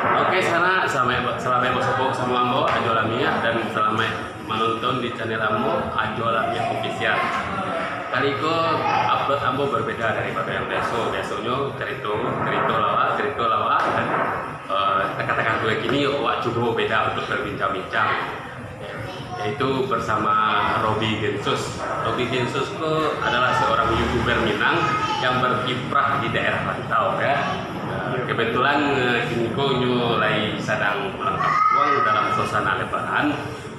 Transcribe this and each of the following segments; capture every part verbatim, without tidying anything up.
Oke, sanak, salamaik, salamaik basopok samo ambo, Ajo Lamiah, dan salamaik manonton di channel ambo, Ajo Lamiah Official. Kali ko, upload ambo berbeda daripado yang biaso. Biasonyo carito, carito lawa, carito lawa, dan, eh, tangah-tangah tu kini awak cubo beda untuk berbincang-bincang. Yaitu bersama Robi Gensus. Robi Gensus ko adalah seorang YouTuber Minang yang berkiprah di daerah rantau, ya. Eh, kebetulan, eh, kini ko nyo lai sadang pulang kampuang dalam suasana Lebaran.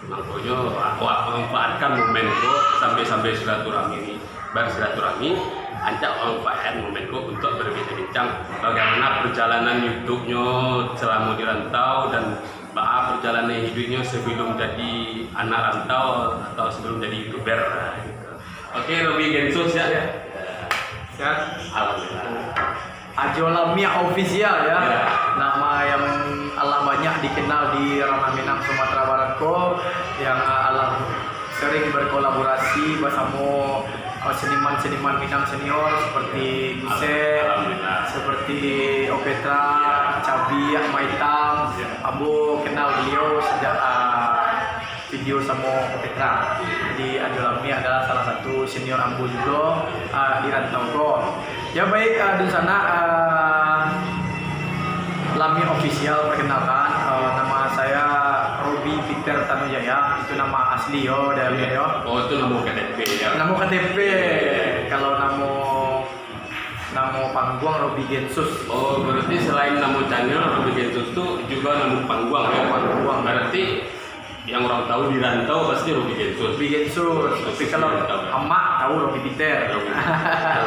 Mangkonyo, awak manfaatkan momen ko sambil-sambil silaturahmi, bersilaturahmi, rancak manfaatkan momen ko untuk berbincang-bincang bagaimana perjalanan YouTube-nyo selama di rantau dan baa perjalanan hiduiknyo sebelum jadi anak rantau atau sebelum jadi YouTuber. Oke, Robi Gensus, ya. Ya. Sehat? Alhamdulillah. Ajo Lamiah Official, ya. Ya. Nama yang alah banyak dikenal di ranah Minang Sumatera Barat ko, yang, uh, alah sering berkolaborasi bersama, uh, seniman-seniman Minang senior seperti Gusek, Alhamdulillah. Seperti Opetra, Ya. Cabiak, Maitam. Ya. Ambo kenal beliau sejak, uh, video samo Opetra. Jadi, Ajo Lamiah adalah salah satu senior ambo jugo, uh, di rantau ko. Ya, baik, uh, dunsanak, uh, Lamiah Official, perkenalkan, uh, nama saya Robi Peter Tanujaya, itu nama asli yo, dari Iya. yo. Oh, itu nama K T P, ya. Nama K T P. Iya. Kalau nama, nama panggung Robi Gensus. Oh, berarti selain nama channel Robi Gensus tu juga nama panggung, ya? Panggung. Berarti yang orang tahu di rantau pasti Robi Gensus. Robi Gensus. Tapi Gensus kalau di rantau, ya? Amak tahu Robi Peter. Robi Peter.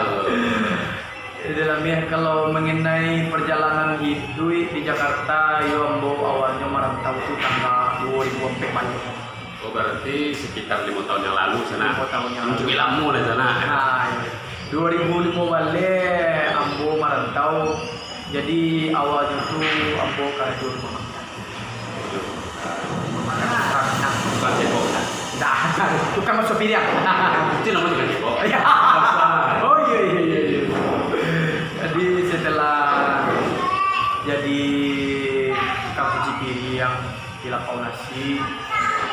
Jadi, Lamiah, kalau mengenai perjalanan hidup di Jakarta, yo, ambo awalnyo marantau tu tanggal dua ribu ampek baleh. Oh, berarti sekitar lima tahun yang lalu sanak. Lima tahun yang lalu. Cukup lama lah sanak. Nah, iya. Dua ribu lima baleh ambo marantau. Jadi, awalnyo tu ambo karajo rumah makan. Rumah makan, rumah makan. Tukang cebok, kan? Dah, tukang maso piriang. Itu namanya tukang cebok. Iya. Oh, iya, iya, iya, iya. Jadi, setelah jadi tukang cuci piriang di lapau nasi,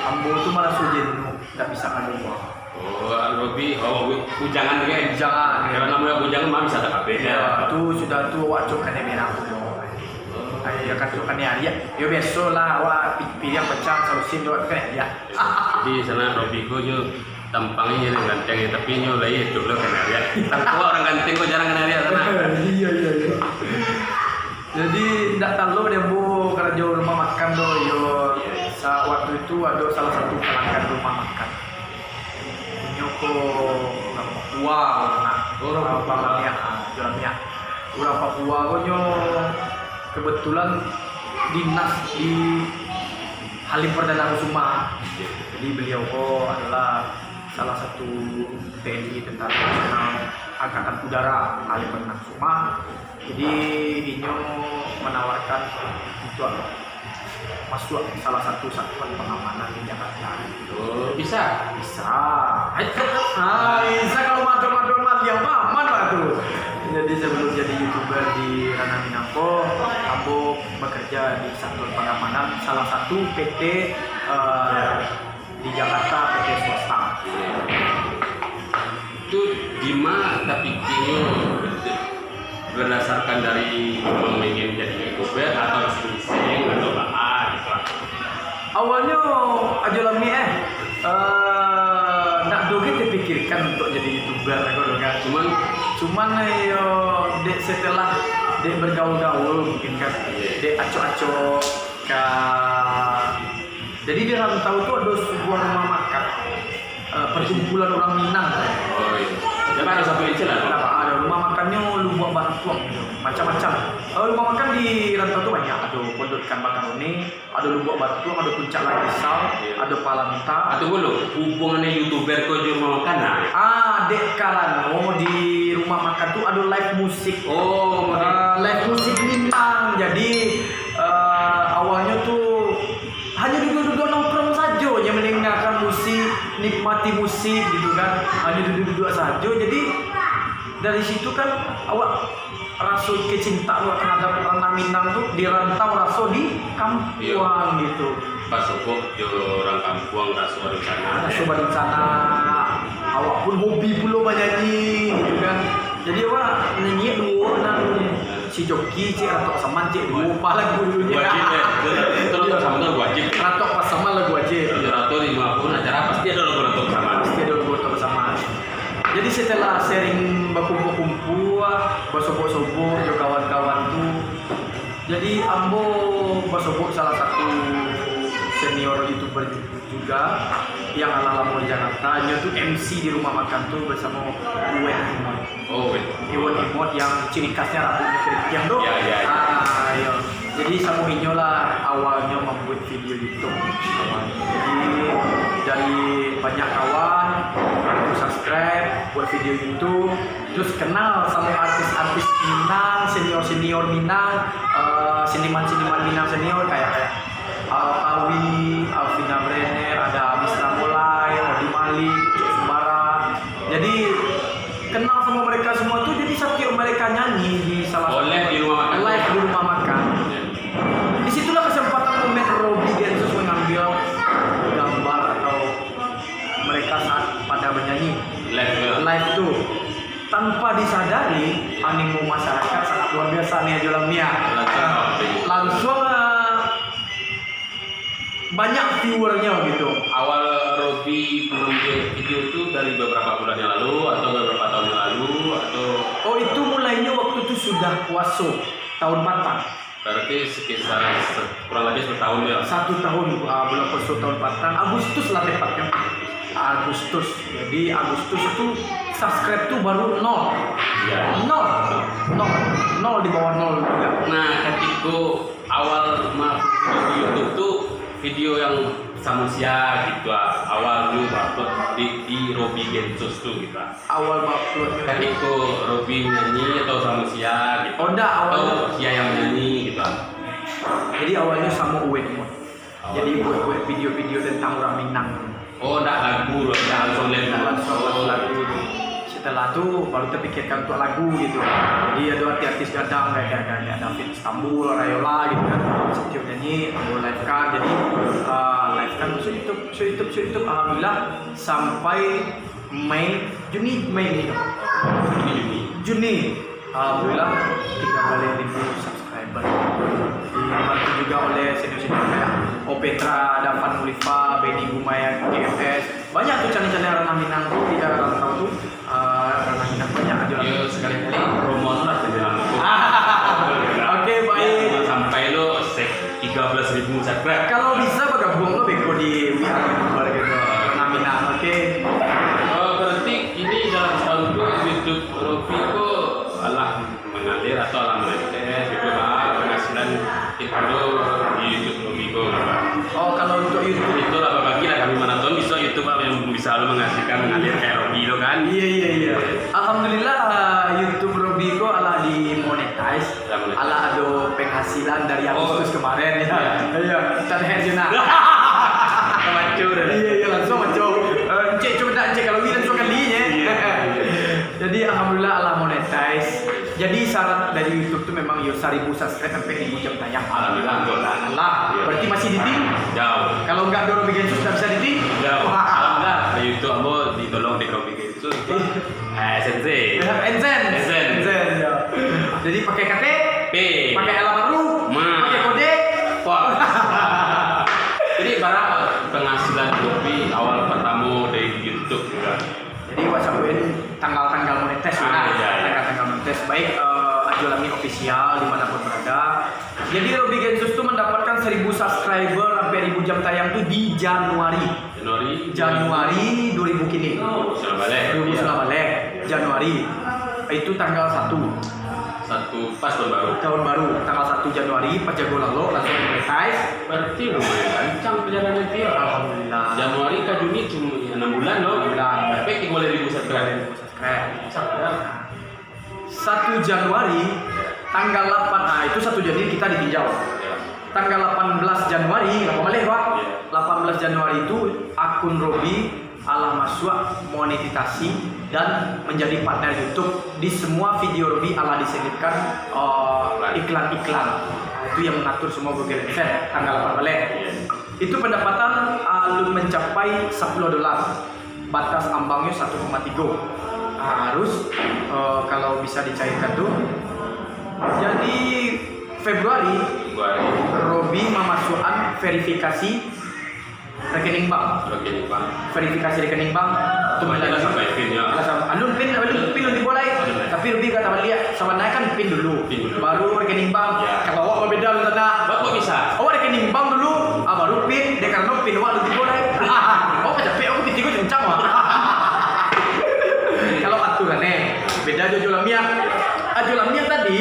ambo tu maraso jenuh, ndak bisa kalua. Oh, Robi, oh, bu-, bujangan tu kan? Bujangan, ya. Kalau namanya bujangan, mah bisa tak kabeh, Iya, ya. Tu sudah tu awak cok kanai merah tu, yo. Oh. Ai, yo kan cok kanai ariak. Yo, biasolah, awak pi-, piriang pacah, salusin tu awak kanai ariak. Jadi, sanak Robi ko nyo tampangnyo nan ganteng, tapi nyo lai cok lo kanai ariak. Tangko orang ganteng ko jarang kanai ariak, sanak. Iya, iya, iya. Jadi, ndak talok deh, Bu, karajo rumah makan tu, yo. Iya, iya. Sa-, waktu itu ado salah satu pelanggan rumah makan. Inyo ko urang Papua, nah. Oh, urang Papua. Jalamiah, ah, Jalamiah. Urang Papua ko nyo kebetulan dinas di Halim Perdana Kusuma. Jadi beliau ko adalah salah satu T N I, Tentara Nasional Angkatan Udara Halim Perdana Kusuma. Jadi inyo menawarkan untuk masuk salah satu satuan pengamanan di Jakarta. Oh, bisa? Bisa. Hai, hai, bisa kalau mado-mado maliang aman lah tu. Jadi sebelum jadi YouTuber di ranah Minang ko, ambo bekerja di satuan pengamanan salah satu P T, eh, di Jakarta, P T swasta. Itu dima tapikianyo berdasarkan dari memang pengen jadi YouTuber atau iseng-iseng atau baa gitu lah? Awalnyo Ajo Lamiah, eh, eh, ndak doh ge terpikirkan untuk jadi YouTuber gitu kan. Cuman? Cuman, eh, yo, dek setelah dek bergaul-gaul mungkin kan, Iya. dek acok-acok ka, jadi di rantau tu ado sebuah rumah makan, eh, perkumpulan orang Minang. Oh, iya. Coba ada satu inci lah. Nah, ado rumah makannyo Lubuak Bantuang gitu. Macam-macam. Eh, rumah makan di rantau tu banyak. Ado Pondok Ikan Bakar Oni, ado Lubuak Bantuang, ado Puncak Larisau, Iya. ado Palanta. Ah, tunggu dulu. Hubungannya YouTuber ko jo rumah makan, nah? Ah, dek karano di rumah makan tu ado live musik. Oh, Eh, live musik Minang. Jadi, eh, awalnyo tu hanya duduk-duduk nongkrong sajo, hanya mendengarkan musik, nikmati musik gitu kan. Hanya duduk-duduk sajo. Jadi, dari situ kan awak Raso kecintaan terhadap Ranah Minang tu di rantau, raso di kampuang gitu. Basobok jo urang kampuang, raso barencana. Raso barencana, awak pun hobi pulo banyanyi gitu kan. Jadi awak nyanyi duo nan si Joki, cek Ratok Saman, cek duo, apo lagu dulu ni. Wajib, eh. Itu, itu Ratok Saman tu wajib. Ratok Saman lagu wajib. Rato lima puluh acara pasti ado lagu Ratok Saman. Pasti ado lagu Ratok Saman. Jadi setelah sering bakumpua-kumpua, basobok-sobok jo kawan-kawan tu, jadi ambo basobok salah satu senior YouTuber juga yang alah lamo di Jakarta. Inyo tu M C di rumah makan tu bersamo Uwet Imot. Oh, Uwet. Uwet Imot yang ciri khasnya rambutnya keriting tu. Ya, ya, ya. Ah, iyo. Jadi samo inyo lah awalnyo mambuat video YouTube. Jadi dari banyak kawan, subscribe, buat video YouTube, terus kenal samo artis-artis Minang, senior-senior Minang, eh, seniman-seniman Minang senior kayak, kayak Al Kawi, Alvina Brenner, ada Misra Molai, Odi Malik, Ucok Sumbara. Jadi kenal samo mereka semua tu, jadi satiok mereka nyanyi di salah satu live di rumah makan. Live di rumah makan. Ya. Di situlah kesempatan momen Robi Gensus mengambil gambar atau mereka saat pada menyanyi. Live tu. Live tu. Tanpa disadari, animo masyarakat sangat luar biasa ni, Ajo Lami, ah. Langsung, ah, banyak viewernya gitu. Awal Robi membuat video tu dari beberapa bulan yang lalu atau beberapa tahun yang lalu atau? Oh, itu mulainya waktu tu sudah puaso, tahun patang. Berarti sekitar se-, kurang lebih setahun ya? Satu tahun, ah, bulan puaso tahun patang, Agustus lah tepatnya. Agustus. Jadi Agustus tu subscribe tu baru nol. Iya. Nol. Nol. Nol di bawah nol juga. Nah, katiko awal masuk di YouTube tu video yang samo sia gitu, ah, awal tu upload di, di Robi Gensus tu gitu, ah. Awal upload. Katiko Robi nyanyi atau samo sia gitu? Oh, ndak, awalnya. Atau sia yang nyanyi gitu, ah. Jadi awalnya samo Uwet Imot. Jadi buat-buat video-video tentang urang Minang. Oh, ndak lagu lo, ndak langsung live. Ndak langsung, oh, lagu. Setelah tu baru terpikirkan untuk lagu gitu. Jadi ada artis-artis gadang kayak, kayak, kayak David Istanbul, Rayola gitu kan. Setiap nyanyi, ambo live kan. Jadi, eh, live kan masuk YouTube, masuk YouTube, masuk YouTube. Alhamdulillah sampai Mei, Juni, Mei ni. Juni, Juni. Juni. Alhamdulillah, tiga baleh ribu subscriber. Dibantu juga oleh senior-senior kayak Opetra, Dafan Mulifa, Benny Gumaya, G F S. Banyak tu channel-channel Ranah Minang tu di daerah rantau tu. Eh, Ranah Minang banyak aja lah. Yo, sekali-kali promo tu lah channel Ranah tu. Oke, baik. Ya, sampai lo se-, tiga belas ribu subscribe. Kalau bisa bergabung lo beko di W A keluarga tu. Ranah Minang, oke. Oh, berarti ini dalam setahun tu YouTube Robi ko alah mangalir atau alah menetes gitu, Pak, penghasilan itu di YouTube Robi ko, Pak. Oh, kalau untuk YouTube? Itu lah, bagi lah kami mana tahu bisa YouTube, Pak, yang bisa lo menghasilkan, mengalir kayak Robi lo kan. Iya, iya, iya. Alhamdulillah, YouTube Robi ko alah dimonetize. Alah monetize. Alah ado penghasilan dari, oh, Agustus kemarin, ya. Iya. Iya, tak ada head je nak. Maco dah. Iya, iya, langsung maco. Eh, encik, cuba tak, encik, kalau wi langsung kali, ya. Iya, iya. Jadi, alhamdulillah, alah monetize. Jadi, syarat dari YouTube tu memang yo seribu subscribe sampai ribu jam tayang. Alhamdulillah, betul lah. Alhamdulillah. Iya. Berarti masih diting? Jauh. Kalau nggak ada Robi Gensus, nggak bisa diting? Jauh. Wah. Alhamdulillah, YouTube ambo ditolong dek Robi Gensus. Ih. Eh, Sensei. Ya, Ensen. Ensen. Ensen, ya. Jadi, pakai K T P. Pakai alamat ru-, ma. Pakai kode. Wah. Jadi, bara penghasilan Robi awal pertama dari YouTube juga? Jadi, wak sabuikan tanggal-tanggal monetes, ah, lah. Iya, iya. Tanggal-tanggal monetes. Baik, eh, Ajo Lami Official dimanapun berada. Jadi, Robi Gensus tu mendapatkan seribu subscriber sampai ribu jam tayang tu di Januari. Januari. Januari dua ribu kini. Oh, sudah baleh. Dua ribu sudah baleh. Januari. Itu tanggal satu. Satu pas tahun baru. Tahun baru, tanggal satu Januari, pas jago lalok, langsung monetize. Berarti lumayan lancang perjalanan dia. Alhamdulillah. Januari ka Juni cuma enam bulan loh. Enam bulan. Tapi tiga baleh ribu subscribe. Tiga baleh ribu subscribe. Subscribe. Satu Januari, tanggal delapan, nah, itu satu Januari kita ditinjau. Ya. Tanggal delapan belas Januari, delapan baleh, Pak. Ya. Delapan belas Januari itu akun Robi alah masuak monetisasi. dan menjadi partner YouTube. Di semua video Robi alah diselipkan, eh, iklan-iklan. Itu yang mengatur semua Google AdSense tanggal lapan baleh. Itu pendapatan alun mencapai sapuluah dolar. Batas ambangnyo satu koma tigo. Ah, harus, eh, kalau bisa dicairkan tu. Jadi, Februari, Februari. Robi mamasuakan verifikasi rekening bank. Rekening bank. Verifikasi rekening bank. Tu berarti lah sampai pin, ya. Lah sam-, alun pin, alun pin, alun tibo lai. Alun lai. Tapi Robi ka tabaliak, sabananyo kan pin dulu. Pin dulu. Baru rekening bank. Ya. Kalau awak babeda, Alun Sanak. Awak kok bisa? Awak rekening bank dulu, ah, baru pin, dek karano pin awak alun tibo lai. Awak pacapek, awak pin tigo cincang, wah. Kalau aturan, eh, beda jo Ajo Lamiak. Ajo Lamiak tadi,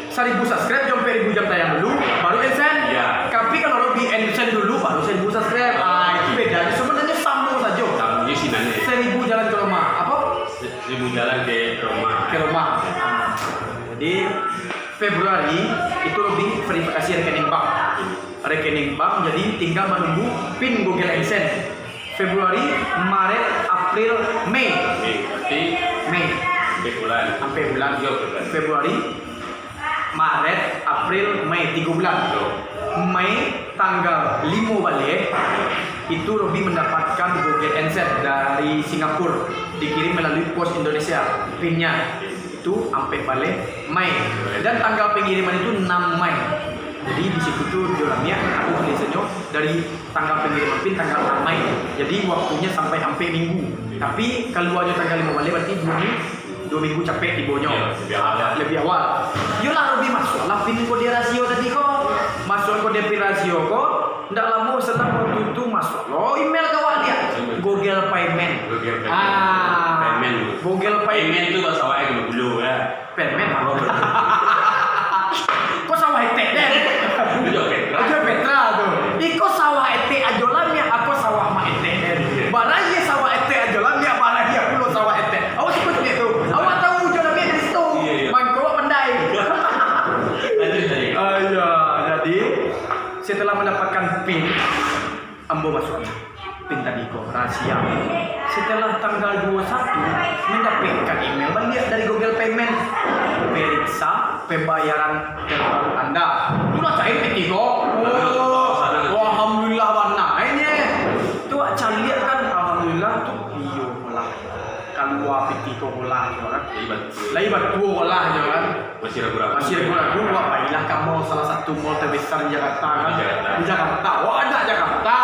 saribu subscribe jo ampek ribu jam tayang dulu, baru AdSense. Ya. Tapi kalau Robi AdSense dulu, baru saribu subscribe. Ah, itu beda. Sebenarnya sama saja. Sama je sih nanya. Seribu jalan ke rumah. Apa? Se-, seribu jalan ke rumah. Ke rumah. Ah, jadi Februari itu Robi verifikasi rekening bank. Rekening bank, jadi tinggal menunggu pin Google AdSense. Februari, Maret, April, Mei. Mei, berarti Mei. Ampek bulan. Ampek bulan. Tiga bulan. Februari, Maret, April, Mei, tiga bulan. Betul. Mei tanggal lima baleh, itu Robi mendapatkan Google AdSense dari Singapura, dikirim melalui Pos Indonesia, pinnya. Itu ampek baleh Mei. Dan tanggal pengiriman itu enam Mei. Jadi di situ tu Ajo Lamiak, aku tulisannya dari tanggal pengiriman pin tanggal enam Mei. Jadi waktunya sampai ampek minggu. Tapi kaluarnyo tanggal lima baleh, berarti dua minggu, dua minggu capek tibonyo. Ya, lebih awal. Lebih awal. Yolah, Robi masuaklah pin kode rasio tadi ko. Masuak kode pin rasio ko. Ndak lamo setelah waktu itu masuak lo email ka awak liak. Google Payment. Google Payment. Ah, Payment. Google Payment. Payment tu bahasa awak dulu, ya. Payment. Oh, betul. Kok sawah etek den? Itu jo Petra. Itu jo Petra tu. Iko sawah etek Ajo Lamiak, ako sawah mak etek den. Iya. Barayie sawah etek Ajo Lamiak, barayie pulo sawah etek. Awak suko caliak tu. Awak tahu Ajo Lamiak dari situ. Iya, iya. Mangko awak pandai. Lanjut, lanjut. Ah, iya. Jadi, setelah mendapatkan pin, ambo masuak pin tadi ko, rahasia. Setelah tanggal dua satu, mendapatkan email baliak dari Google Payment. Periksa pembayaran terbaru Anda. Itulah cair piti ko. Oh, alhamdulillah bana, eh, nyo. Tu caliak kan, alhamdulillah tu, iyo lah. Kalua piti ko lah, yo kan. Lai batua. Lai batua lah, yo kan. Masih ragu-ragu. Masih ragu-ragu, wak pailah ka mall, salah satu mall terbesar di Jakarta, kan? Di Jakarta. Di Jakarta. Wak anak Jakarta.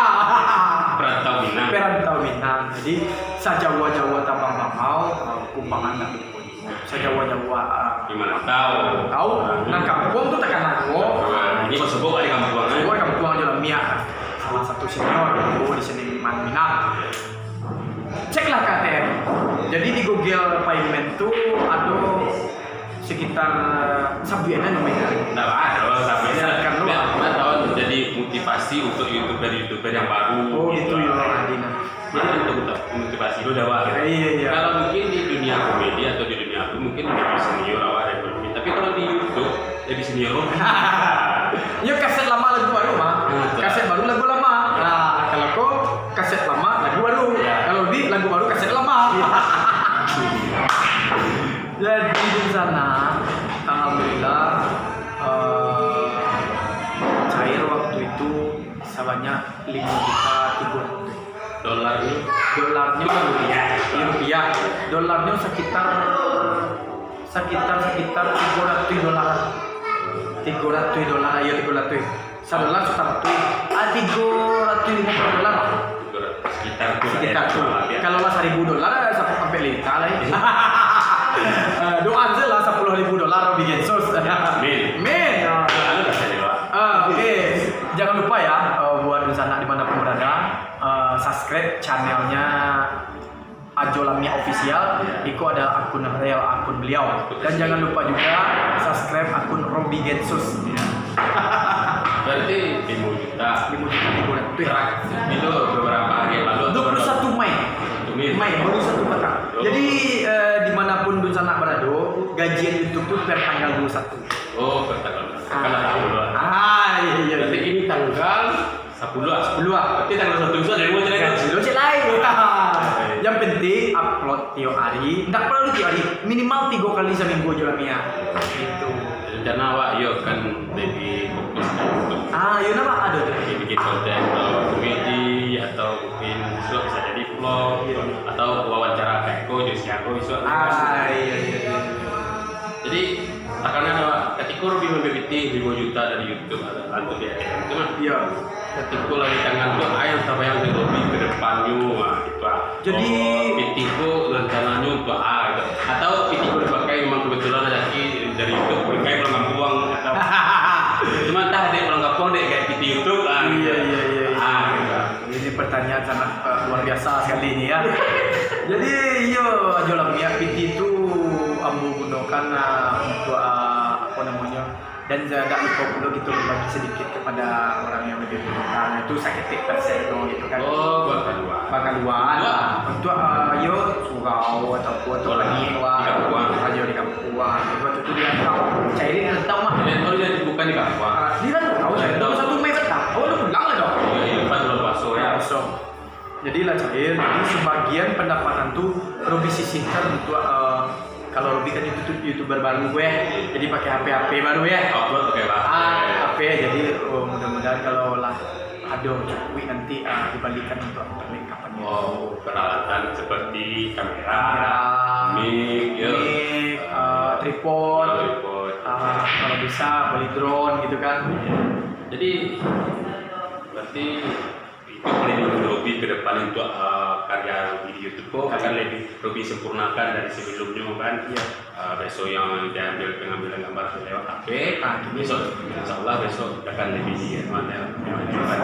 Perantau Minang. Perantau Minang. Jadi, sajauah-jauah tabang bangau, eh, kumbangan nak lupo. Sajauah-jauah, eh, di mana tahu. Tahu. Nah, kampuang tu takana juo. Nah, ini masuk di kampuang, eh? Masuk di kampuang Ajo Lamiak. Salah satu senior, oh, di sini Minang. Ceklah K T M. Jadi di Google Payment tu ado sekitar sabuiknyo namanya. Ndak ado, tapi Silakan lu. Biar, biar tahu jadi motivasi untuk YouTuber-YouTuber yang baru. Oh, gitu, ya, Adina. Nah, untuk motivasi lu dah, Wak. Iya, iya. Kalau mungkin di dunia komedi atau di dunia aku mungkin lebih senior awak dari Tapi kalau di YouTube, lebih senior. Yo, kaset lama lagu baru, mah. Nah, betul. Kaset baru lagu lama. Nah, kalau ko kaset lama lagu baru. Ya. Kalau di lagu baru kaset lama. Jadi di sana, alhamdulillah, eh, cair waktu itu sebanyak lima juta tiga ratus. Dolar ni? Dolarnyo rupiah. Di rupiah. Dolarnyo sekitar, sekitar, sekitar tigo ratuih dolar. Tigo ratuih dolar, iyo, tigo ratuih. Sadolar sataratuih. Ah, tigo ratuih limo puluah dolar. Tigo ratuih, sekitar tu lah, ya. Sekitar tu. Kalau lah saribu dolar, sa-, sampai lita lah, ya. Eh, doa sajo lah sapuluah ribu dolar, Robi Gensus. Amin. Amin. Doa lu dah sajo, Pak. Ah, oke. Jangan lupa ya, eh, buat dunsanak di mana pun berada, eh, subscribe channelnya Ajo Lamiak Official. Ya. Iko adalah akun real, akun beliau. Dan jangan lupa juga subscribe akun Robi Gensus. Ya. Berarti lima juta. Lima juta lima ratuih. Itu beberapa hari yang lalu atau berapa? Dua puluh satu Mei. Satu Mei. Mei, baru satu patang. Oh. Jadi, eh, di mana pun dunsanak berada, gajian YouTube tu per tanggal dua puluh satu. Oh, per tanggal dua puluh satu. Ah. Kan dah tahu lah. Ah, iya, iya, iya. Berarti ini tanggal Sapuluah. Sapuluah. Tapi tanggal satu esok dari rumah cerai tu? Cerai, cerai. Yang penting upload. Tiok hari, ndak paralu tiok hari, minimal tigo kali saminggu jo lah, Miak. Gitu. Rencana awak yo kan lebih fokus ka YouTube. Ah, yo, namo ado tu? Jadi bikin konten, eh, komedi atau mungkin isuak bisa jadi vlog, iya, atau wawancara kayak ko jo si Ago isuak. Ah, iya, iya, iya. Jadi, takana katiko Robi mambali pitih limo juta dari YouTube, atau, atau di A T M tu mah. Iya. Katiko lah di tangan tu, a nan tabayang di Robi ke depannyo, wah, gitu lah. Jadi, oh, pitih ko rencananyo untuak a, gitu. Atau pitih ko dipakai memang kebetulan rezeki dari YouTube, dipakai pulang kampuang, atau cuma entah dek pulang kampuang, dek kayak pitih YouTube, ah, gitu. Iya, iya, iya, iya. Ah, gitu. Ini pertanyaan sangat, eh, luar biasa sekali ini, ya. Jadi, iyo, ajo lah, Miak, pitih tu ambo gunokan, ah, untuak, ah, apo namonyo, dan ja-, dak lupo pulo kito berbagi sedikit kepada orang yang lebih membutuhkan. Itu saketek persen tu, gitu kan. Oh, buat kaluan. Buat kaluan. Buat? Untuak, ah, yo, surau atau apo, atau paniek, wah. Di kampuang. Ajo di kampuang. Buat tu di rantau. Cairin rantau mah. Di rantau, di, bukan di kampuang. Ah, di rantau, di rantau. Satu Mei petang. Oh, udah pulang lah dong. Iya, iya, pas bulan puasa, ya. Puasa. Jadi lah cair, jadi sebagian pendapatan tu Robi sisihkan untuk, eh, kalau Robi kan YouTube, YouTuber baru, weh. Jadi pakai H P, H P baru, ya. Upload pakai H P. Ah, H P, jadi, oh, mudah-mudahan kalau lah ado cukup nanti, ah, dibalikan untuk perlengkapan. Oh, peralatan seperti kamera, kamera, mic, ya. Mic, ah, tripod. Tripod. Ah, kalau bisa beli drone gitu kan. Jadi, berarti itu planning Robi ke depan untuk, eh, karya Robi di YouTube ko akan lebih Robi sempurnakan dari sebelumnya, kan? Iya. Eh, biaso yang diambil pengambilan gambar lewat H P, ah, gitu. Besok, insya Allah besok akan lebih, ya, mana yang dimajukan.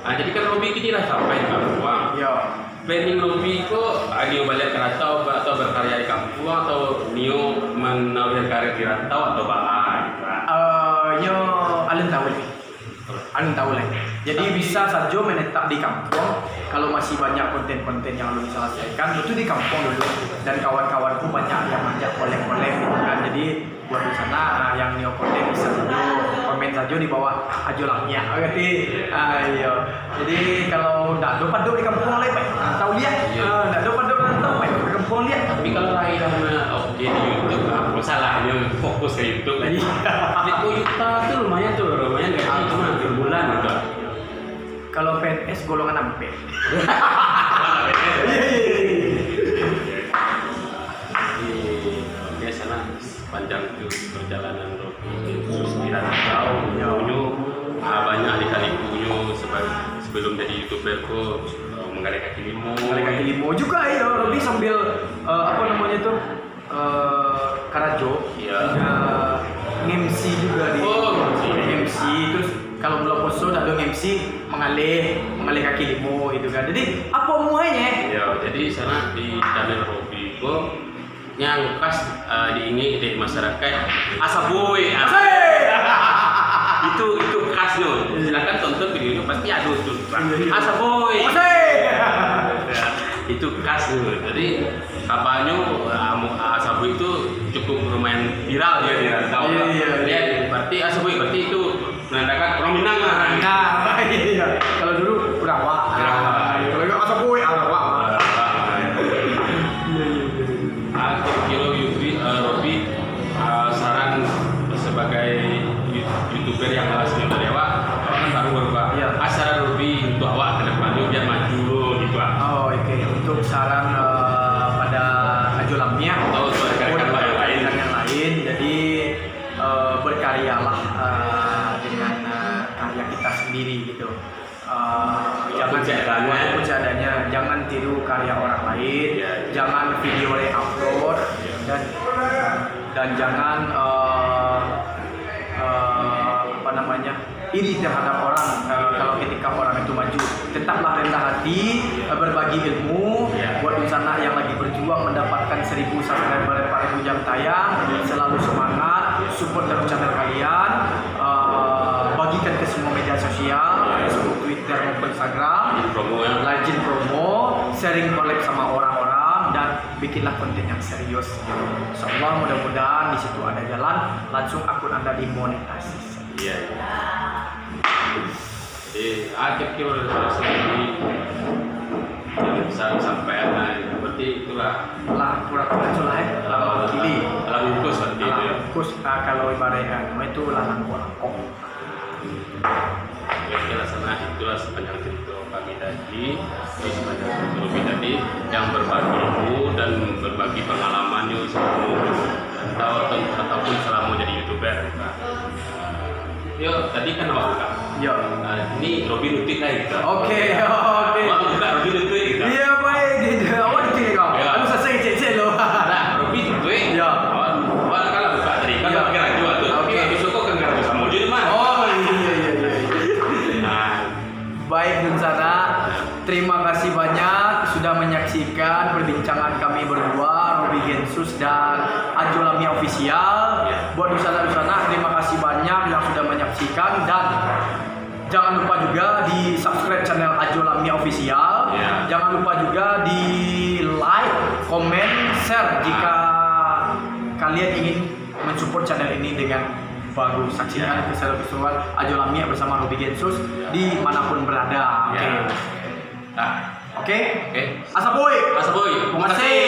Ah, jadi kan Robi kini lah sampai di kampuang. Iya. Planning Robi ko, ah, nio baliak ke rantau atau berkarya di kampuang atau nio manaruihkan karir di rantau atau baa gitu, ah? Eh, nyo alun tahu lagi. Alun tahu lah. Jadi bisa sajo menetap di kampuang kalau masih banyak konten-konten yang alun diselesaikan, itu di kampuang dulu. Dan kawan-kawan pun banyak yang ngajak kolek-kolek gitu kan. Jadi buat di sana, ah, yang nio konten bisa sajo komen sajo di bawah, ajo lah Miak. Berarti, ah, iyo. Jadi kalau ndak ado paduik di kampuang lai, Pak, tahu liak. Iya. Ah, ndak ado paduik di kampuang, Pak, ke kampuang liak. Tapi kalau lahir anak, oke, di YouTube, apa salahnyo fokus ke YouTube kan? Iya. Limo juta tu lumayan tu, lumayan gaji cuma per bulan gitu. Kalau P N S golongan ampek. Iya, iya, iya, iya. Iya, iya, iya. Oke, sana. Panjang tu perjalanan Robi, terus di rantau, nyo, ah, banyak lika-likunyo seba-, sebelum jadi YouTuber ko, eh, manggaleh kaki limo. Manggaleh kaki limo juo, iyo, Robi sambil, eh, apo namonyo tu, eh, karajo, iya, nge-M C juo di, oh, nge-M C. Nge-M C, terus kalau bulan puaso dak ado nge-M C, manggaleh, manggaleh kaki limo gitu kan. Jadi, apo muahnyo? Iyo, jadi sana di channel Robi ko, yang khas, eh, diingek dek masyarakat, Asaboi, ah. Asik! Itu, itu khasnyo. Silakan tonton videonyo, pasti ado tu. Iya, iya. Asaboi. Asik! Itu khasnyo. Jadi, kabanyo, ah, mu-, Asaboi itu cukup lumayan viral dia di rantau. Iya, iya, iya. Dia berarti Asaboi, berarti itu menandakan orang Minang lah. Nah, iya. Kalau dulu, Urawa. Urawa. Kalau Asaboi, Arawa. Arawa. Iya, iya, iya, iya. Ah, kiro-kiro Yudri, eh, Robi, ah, saran sebagai yu-, YouTuber yang alasnyo dari awak, awak kan baru, baru, Pak. Iya. Ah, saran Robi untuk awak ke depan tu biar maju gitu, ah. Oh, oke. Untuk saran, eh, pada Ajo Lamiak, atau untuk rekan-rekan yang lain, yang lain, jadi, eh, berkaryalah, eh, dengan, eh, karya kita sendiri gitu. Eh, walaupun jangan seadanya. Walaupun seadanya, jangan tiru karya orang lain, ya, ya, jangan video re-upload, ya, dan, dan jangan, eh, eh, apa namanya, iri terhadap orang, eh, kalau ketika orang itu maju. Tetaplah rendah hati, eh, berbagi ilmu, ya, buat dunsanak yang lagi berjuang mendapatkan seribu subscriber, empat ribu jam tayang. Selalu semangat, support terus channel kalian, eh, bagikan ke semua media sosial, Facebook, Twitter, maupun Instagram. Rajin promo, ya. Rajin promo, sering collab sama orang-orang, dan bikinlah konten yang serius. Insya Allah, mudah-mudahan di situ ada jalan, langsung akun Anda dimonetisasi. Iya, iya. Jadi, akhir kira dari saya ini, yang bisa disampaikan, nah, buat Jadi itulah. Lah, pura-pura itulah, eh. Lah, mawakili. Lah bungkus lah gitu ya. Lah bungkus, ah, kalau ibaratkan, itu lah langkok-langkok. Ya, oke lah, Sanak, itulah sepanjang cerita kami tadi, di sepanjang cerita Robi tadi, yang berbagi ilmu dan berbagi pengalamannya selama, atau, ataupun selama jadi YouTuber, gitu. Yo, tadi kan awak buka. Yo. Ah, ini Robi nutup lah, gitu. Oke, oke. Awak buka, Robi nutup, gitu. Iya, baik, gitu. Awak nutup, kau. Yo. Anu, selesai kecil-kecil lo. Nah, Robi nutup. Yo. Awak, awak kan lah buka tadi, kan. Yo. Pakai radio tu. Oke. Tapi habis tu kau kan radio sama je, Mas. Oh, iya, iya, iya, iya. Nah. Baik, Dunsanak, terima kasih banyak sudah menyaksikan perbincangan kami berdua, Robi Gensus dan Ajo Lamia Official. Ya. Buat Dunsanak-Dunsanak, terima kasih banyak yang sudah menyaksikan, dan jangan lupa juga di subscribe channel Ajo Lamia Official. Ya. Jangan lupa juga di like, komen, share jika kalian ingin mensupport channel ini dengan bagus. Saksikan keseru-keseruan Ajo Lamia bersama Robi Gensus di manapun berada. Oke. Ya. Nah. Oke. Oke. Asa boy. Asa boy. Terima kasih.